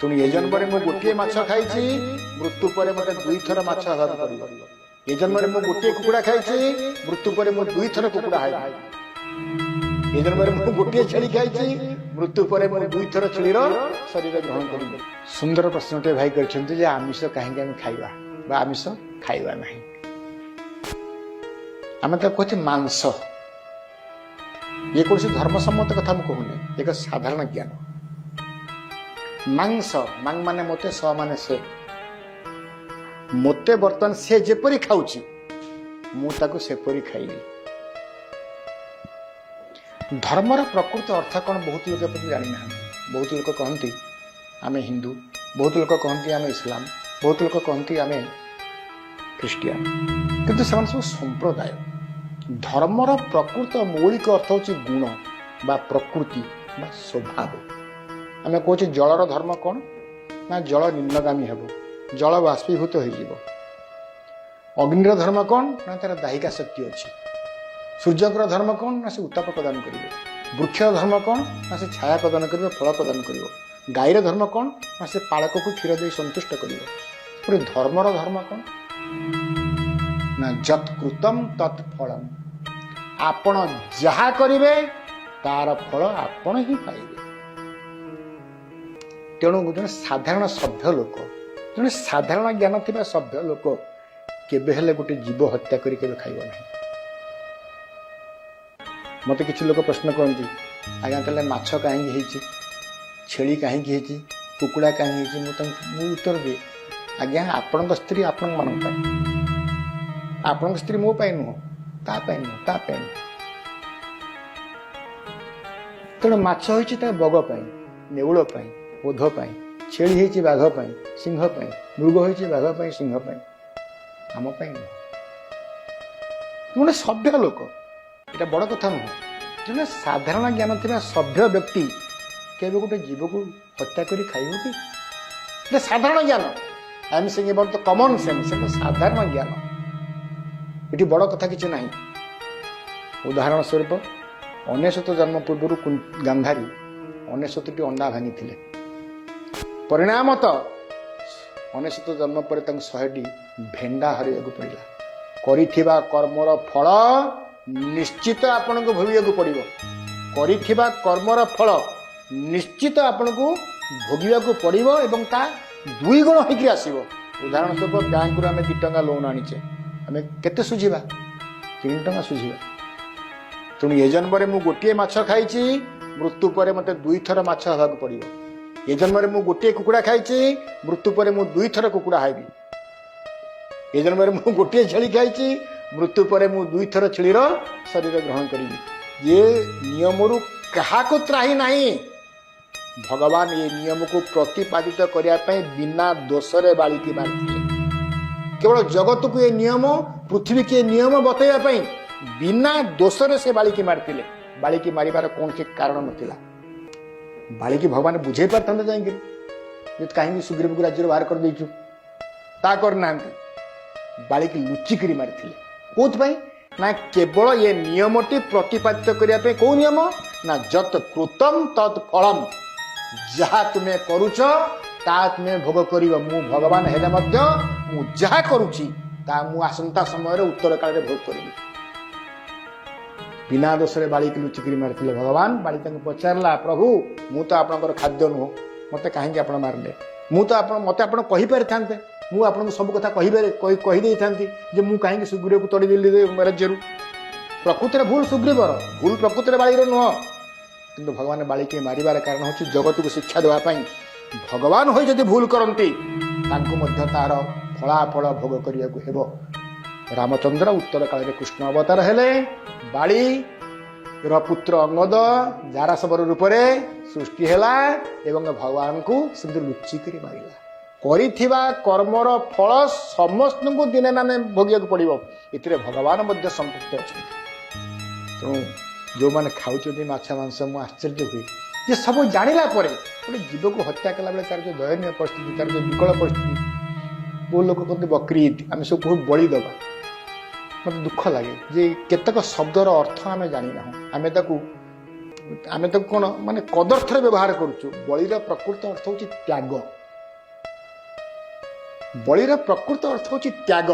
ତେଣୁ ଏ ଜନ୍ମରେ ମୁଁ ଗୋଟିଏ ମାଛ ଖାଇଛି, ମୃତ୍ୟୁ ପରେ ମୋତେ ଦୁଇଥର ମାଛ ହେବାକୁ ପଡ଼ିବ। ଏ ଜନ୍ମରେ ମୁଁ ଗୋଟିଏ କୁକୁଡ଼ା ଖାଇଛି, ମୃତ୍ୟୁ ପରେ ମୁଁ ଦୁଇଥର କୁକୁଡ଼ା ହେବି। ଏ ଜନ୍ମରେ ମୁଁ ଗୋଟିଏ ଛେଳି ଖାଇଛି, ମୃତ୍ୟୁ ପରେ ମୁଁ ଦୁଇଥର ଛେଳିର ଶରୀର ଗ୍ରହଣ କରିବି। ସୁନ୍ଦର ପ୍ରଶ୍ନଟିଏ ଭାଇ କରିଛନ୍ତି ଯେ ଆମିଷ କାହିଁକି ଆମେ ଖାଇବା ବା ଆମିଷ ଖାଇବା ନାହିଁ। ଆମେ ତାକୁ କହୁଛେ ମାଂସ। ଇଏ କୌଣସି ଧର୍ମସମ୍ମତ କଥା ମୁଁ କହୁନି, ଏକ ସାଧାରଣ ଜ୍ଞାନ। ମାଂସ, ମାଂ ମାନେ ମୋତେ, ସ ମାନେ ସେ। ମୋତେ ବର୍ତ୍ତମାନ ସେ ଯେପରି ଖାଉଛି, ମୁଁ ତାକୁ ସେପରି ଖାଇବି। ଧର୍ମର ପ୍ରକୃତ ଅର୍ଥ କ'ଣ, ବହୁତ ଲୋକ ଏପର୍ଯ୍ୟନ୍ତ ଜାଣିନାହାନ୍ତି। ବହୁତ ଲୋକ କହନ୍ତି ଆମେ ହିନ୍ଦୁ, ବହୁତ ଲୋକ କହନ୍ତି ଆମେ ଇସଲାମ, ବହୁତ ଲୋକ କହନ୍ତି ଆମେ ଖ୍ରୀଷ୍ଟିଆନ, କିନ୍ତୁ ସେମାନେ ସବୁ ସମ୍ପ୍ରଦାୟ। ଧର୍ମର ପ୍ରକୃତ ମୌଳିକ ଅର୍ଥ ହେଉଛି ଗୁଣ ବା ପ୍ରକୃତି ବା ସ୍ୱଭାବ। ଆମେ କହୁଛେ ଜଳର ଧର୍ମ କ'ଣ ନା ଜଳ ନିମ୍ନଗାମୀ ହେବ, ଜଳ ବାଷ୍ପୀଭୂତ ହେଇଯିବ। ଅଗ୍ନିର ଧର୍ମ କ'ଣ ନା ତାର ଦାହିକା ଶକ୍ତି ଅଛି। ସୂର୍ଯ୍ୟଙ୍କର ଧର୍ମ କ'ଣ ନା ସେ ଉତ୍ତାପ ପ୍ରଦାନ କରିବେ। ବୃକ୍ଷର ଧର୍ମ କ'ଣ ନା ସେ ଛାୟା ପ୍ରଦାନ କରିବ, ଫଳ ପ୍ରଦାନ କରିବ। ଗାଈର ଧର୍ମ କ'ଣ ନା ସେ ପାଳକକୁ କ୍ଷୀର ଦେଇ ସନ୍ତୁଷ୍ଟ କରିବ। ପୁଣି ଧର୍ମର ଧର୍ମ କ'ଣ ନା ଯତ୍ କୃତମ୍ ତତ୍ ଫଳମ୍। ଆପଣ ଯାହା କରିବେ, ତାର ଫଳ ଆପଣ ହିଁ ପାଇବେ। ତେଣୁ ଜଣେ ସାଧାରଣ ସଭ୍ୟ ଲୋକ, ଜଣେ ସାଧାରଣ ଜ୍ଞାନ ଥିବା ସଭ୍ୟ ଲୋକ କେବେ ହେଲେ ଗୋଟେ ଜୀବ ହତ୍ୟା କରି କେବେ ଖାଇବ ନାହିଁ। ମୋତେ କିଛି ଲୋକ ପ୍ରଶ୍ନ କରନ୍ତି, ଆଜ୍ଞା, ତାହେଲେ ମାଛ କାହିଁକି ହେଇଛି, ଛେଳି କାହିଁକି ହେଇଛି, କୁକୁଡ଼ା କାହିଁକି ହେଇଛି? ମୁଁ ତାଙ୍କୁ ଉତ୍ତର ଦିଏ, ଆଜ୍ଞା, ଆପଣଙ୍କ ସ୍ତ୍ରୀ ଆପଣଙ୍କ ମାନଙ୍କ ପାଇଁ, ଆପଣଙ୍କ ସ୍ତ୍ରୀ ମୋ ପାଇଁ ନୁହଁ, ତା ପାଇଁ ନୁହଁ, ତା ପାଇଁ ନୁହଁ। ତେଣୁ ମାଛ ହେଇଛି ତା ବଗ ପାଇଁ, ନେଉଳ ପାଇଁ, ଓଧ ପାଇଁ। ଛେଳି ହେଇଛି ବାଘ ପାଇଁ, ସିଂହ ପାଇଁ। ମୃଗ ହେଇଛି ବାଘ ପାଇଁ, ସିଂହ ପାଇଁ, ଆମ ପାଇଁ ନୁହଁ। ଜଣେ ସଭ୍ୟ ଲୋକ, ଏଇଟା ବଡ଼ କଥା ନୁହଁ, ଜଣେ ସାଧାରଣ ଜ୍ଞାନ ଥିବା ସଭ୍ୟ ବ୍ୟକ୍ତି କେବେ ଗୋଟେ ଜୀବକୁ ହତ୍ୟା କରି ଖାଇବ କି? ଏଇଟା ସାଧାରଣ ଜ୍ଞାନ। I am saying about the common sense. ସେଟା ସାଧାରଣ ଜ୍ଞାନ, ଏଠି ବଡ଼ କଥା କିଛି ନାହିଁ। ଉଦାହରଣ ସ୍ୱରୂପ, 99 ଜନ୍ମ ପୂର୍ବରୁ ଗାନ୍ଧାରୀ 99ଟି ଅଣ୍ଡା ଭାଙ୍ଗିଥିଲେ। ପରିଣାମତଃ 99 ଜନ୍ମ ପରେ ତାଙ୍କୁ 100ଟି ଭେଣ୍ଡା ହରାଇବାକୁ ପଡ଼ିଲା। କରିଥିବା କର୍ମର ଫଳ ନିଶ୍ଚିତ ଆପଣଙ୍କୁ ଭୋଗିବାକୁ ପଡ଼ିବ। କରିଥିବା କର୍ମର ଫଳ ନିଶ୍ଚିତ ଆପଣଙ୍କୁ ଭୋଗିବାକୁ ପଡ଼ିବ ଏବଂ ତା ଦୁଇ ଗୁଣ ହେଇକି ଆସିବ। ଉଦାହରଣ ସ୍ୱରୂପ, ବ୍ୟାଙ୍କରୁ ଆମେ 2 ଟଙ୍କା ଲୋନ୍ ଆଣିଛେ, ଆମେ କେତେ ସୁଝିବା? 3 ଟଙ୍କା ସୁଝିବା। ତେଣୁ ଏ ଜନ୍ମରେ ମୁଁ ଗୋଟିଏ ମାଛ ଖାଇଛି, ମୃତ୍ୟୁ ପରେ ମୋତେ ଦୁଇଥର ମାଛ ହେବାକୁ ପଡ଼ିବ। ଏ ଜନ୍ମରେ ମୁଁ ଗୋଟିଏ କୁକୁଡ଼ା ଖାଇଛି, ମୃତ୍ୟୁ ପରେ ମୁଁ ଦୁଇଥର କୁକୁଡ଼ା ହେବି। ଏ ଜନ୍ମରେ ମୁଁ ଗୋଟିଏ ଛେଳି ଖାଇଛି, ମୃତ୍ୟୁ ପରେ ମୁଁ ଦୁଇଥର ଛେଳିର ଶରୀର ଗ୍ରହଣ କରିବି। ଏ ନିୟମରୁ କାହାକୁ ତ୍ରାହି ନାହିଁ। ଭଗବାନ ଏ ନିୟମକୁ ପ୍ରତିପାଦିତ କରିବା ପାଇଁ ବିନା ଦୋଷରେ ବାଳିକି ମାରିଥିଲେ। କେବଳ ଜଗତକୁ ଏ ନିୟମ, ପୃଥିବୀକି ଏ ନିୟମ ବତେଇବା ପାଇଁ ବିନା ଦୋଷରେ ସେ ବାଳିକି ମାରିଥିଲେ। ବାଳିକି ମାରିବାର କୌଣସି କାରଣ ନଥିଲା। ବାଳିକି ଭଗବାନ ବୁଝେଇ ପାରିଥାନ୍ତେ ଯାଇକିରି ଯେ କାହିଁକି ସୁଗ୍ରୀବକୁ ରାଜ୍ୟରୁ ବାହାର କରିଦେଇଛୁ। ତା କରିନାହାନ୍ତି। ବାଳିକି ଲୁଚିକିରି ମାରିଥିଲେ। କୋଉଥିପାଇଁ ନା କେବଳ ଏ ନିୟମଟି ପ୍ରତିପାଦିତ କରିବା ପାଇଁ। କୋଉ ନିୟମ ନା ଯତ୍ କୃତମ୍ ତତ୍ ଫଳମ୍। ଯାହା ତୁମେ କରୁଛ, ତା ତୁମେ ଭୋଗ କରିବ। ମୁଁ ଭଗବାନ ହେଲେ ମଧ୍ୟ ମୁଁ ଯାହା କରୁଛି, ତା ମୁଁ ଆସନ୍ତା ସମୟରେ ଉତ୍ତର କାଳରେ ଭୋଗ କରିବି। ବିନା ଦୋଷରେ ବାଳିକି ଲୁଚିକିରି ମାରିଥିଲେ ଭଗବାନ। ବାଳି ତାଙ୍କୁ ପଚାରିଲା, ପ୍ରଭୁ, ମୁଁ ତ ଆପଣଙ୍କର ଖାଦ୍ୟ ନୁହଁ, ମୋତେ କାହିଁକି ଆପଣ ମାରିଲେ? ମୁଁ ତ ଆପଣ ମୋତେ ଆପଣ କହିପାରିଥାନ୍ତେ, ମୁଁ ଆପଣଙ୍କୁ ସବୁ କଥା କହିପାରେ କହିଦେଇଥାନ୍ତି ଯେ ମୁଁ କାହିଁକି ସୁଗ୍ରୀବକୁ ତଡ଼ିଦେଲି ରାଜ୍ୟରୁ। ପ୍ରକୃତରେ ଭୁଲ ସୁଗ୍ରୀବର, ଭୁଲ ପ୍ରକୃତରେ ବାଳିର ନୁହଁ। କିନ୍ତୁ ଭଗବାନ ବାଳିକି ମାରିବାର କାରଣ ହେଉଛି ଜଗତକୁ ଶିକ୍ଷା ଦେବା ପାଇଁ। ଭଗବାନ ହୋଇ ଯଦି ଭୁଲ କରନ୍ତି, ତାଙ୍କୁ ମଧ୍ୟ ତାର ଫଳାଫଳ ଭୋଗ କରିବାକୁ ହେବ। ରାମଚନ୍ଦ୍ର ଉତ୍ତର କାଳରେ କୃଷ୍ଣ ଅବତାର ହେଲେ। ବାଳିର ପୁତ୍ର ଅଙ୍ଗଦ ଜାରାଶବର ରୂପରେ ସୃଷ୍ଟି ହେଲା ଏବଂ ଭଗବାନଙ୍କୁ ସେମିତି ଲୁଚିକରି ମାରିଲା। କରିଥିବା କର୍ମର ଫଳ ସମସ୍ତଙ୍କୁ ଦିନେ ନା ଦିନେ ଭୋଗିବାକୁ ପଡ଼ିବ। ଏଥିରେ ଭଗବାନ ମଧ୍ୟ ସମ୍ପୃକ୍ତ ଅଛନ୍ତି। ତେଣୁ ଯେଉଁମାନେ ଖାଉଛନ୍ତି ମାଛ ମାଂସ, ମୁଁ ଆଶ୍ଚର୍ଯ୍ୟ ହୁଏ ଯେ ସବୁ ଜାଣିଲା ପରେ ଗୋଟେ ଜୀବକୁ ହତ୍ୟା କଲା ବେଳେ ତାର ଯେଉଁ ଦୟନୀୟ ପରିସ୍ଥିତି, ତାର ଯେଉଁ ବିକଳ ପରିସ୍ଥିତି। ବହୁ ଲୋକ କହନ୍ତି ବକ୍ରି ଇଦ୍, ଆମେ ସବୁ କହୁ ବଳି ଦେବା। ମୋତେ ଦୁଃଖ ଲାଗେ ଯେ କେତେକ ଶବ୍ଦର ଅର୍ଥ ଆମେ ଜାଣିନାହୁଁ। ଆମେ ତାକୁ ଆମେ ତାକୁ କ'ଣ ମାନେ କଦର୍ଥରେ ବ୍ୟବହାର କରୁଛୁ। ବଳିର ପ୍ରକୃତ ଅର୍ଥ ହେଉଛି ତ୍ୟାଗ। ବଳିର ପ୍ରକୃତ ଅର୍ଥ ହେଉଛି ତ୍ୟାଗ।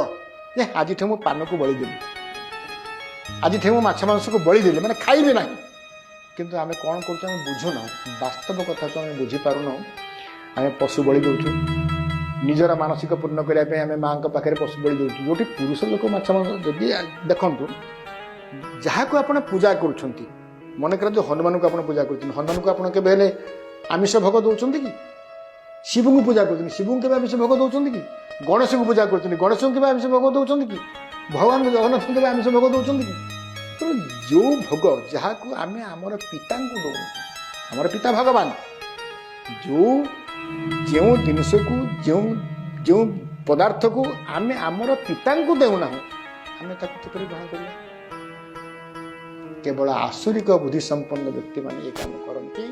ଯେ ଆଜିଠୁ ମୁଁ ପାନକୁ ବଳି ଦେଲି, ଆଜିଠୁ ମୁଁ ମାଛ ମାଂସକୁ ବଳି ଦେଲି, ମାନେ ଖାଇବି ନାହିଁ। କିନ୍ତୁ ଆମେ କ'ଣ କରୁଛୁ ଆମେ ବୁଝୁନାହୁଁ। ବାସ୍ତବ କଥାକୁ ଆମେ ବୁଝିପାରୁନାହୁଁ। ଆମେ ପଶୁ ବଳି ଦେଉଛୁ ନିଜର ମାନସିକ ପୂର୍ଣ୍ଣ କରିବା ପାଇଁ। ଆମେ ମାଆଙ୍କ ପାଖରେ ପଶୁ ବଳି ଦେଉଛୁ, ଯେଉଁଠି ପୁରୁଷ ଲୋକ ମାଛ ମାଂସ। ଯଦି ଦେଖନ୍ତୁ, ଯାହାକୁ ଆପଣ ପୂଜା କରୁଛନ୍ତି, ମନେ କରନ୍ତୁ ହନୁମାନଙ୍କୁ ଆପଣ ପୂଜା କରୁଛନ୍ତି, ହନୁମାନଙ୍କୁ ଆପଣ କେବେ ହେଲେ ଆମିଷ ଭୋଗ ଦେଉଛନ୍ତି କି? ଶିବଙ୍କୁ ପୂଜା କରୁଛନ୍ତି, ଶିବଙ୍କୁ କେବେ ଆମିଷ ଭୋଗ ଦେଉଛନ୍ତି କି? ଗଣେଶଙ୍କୁ ପୂଜା କରୁଛନ୍ତି, ଗଣେଶଙ୍କୁ କେବେ ଆମିଷ ଭୋଗ ଦେଉଛନ୍ତି କି? ଭଗବାନଙ୍କୁ ଜଗନ୍ନାଥଙ୍କୁ କେବେ ଆମିଷ ଭୋଗ ଦେଉଛନ୍ତି କି? ତେଣୁ ଯେଉଁ ଭୋଗ ଯାହାକୁ ଆମେ ଆମର ପିତାଙ୍କୁ ଦେଉନୁ, ଆମର ପିତା ଭଗବାନ, ଯେଉଁ ଜିନିଷକୁ, ଯେଉଁ ଯେଉଁ ପଦାର୍ଥକୁ ଆମେ ଆମର ପିତାଙ୍କୁ ଦେଉନାହୁଁ, ଆମେ ତାକୁ କିପରି ଗ୍ରହଣ କରିବା? କେବଳ ଆସୁରିକ ବୁଦ୍ଧି ସମ୍ପନ୍ନ ବ୍ୟକ୍ତିମାନେ ଏ କାମ କରନ୍ତି।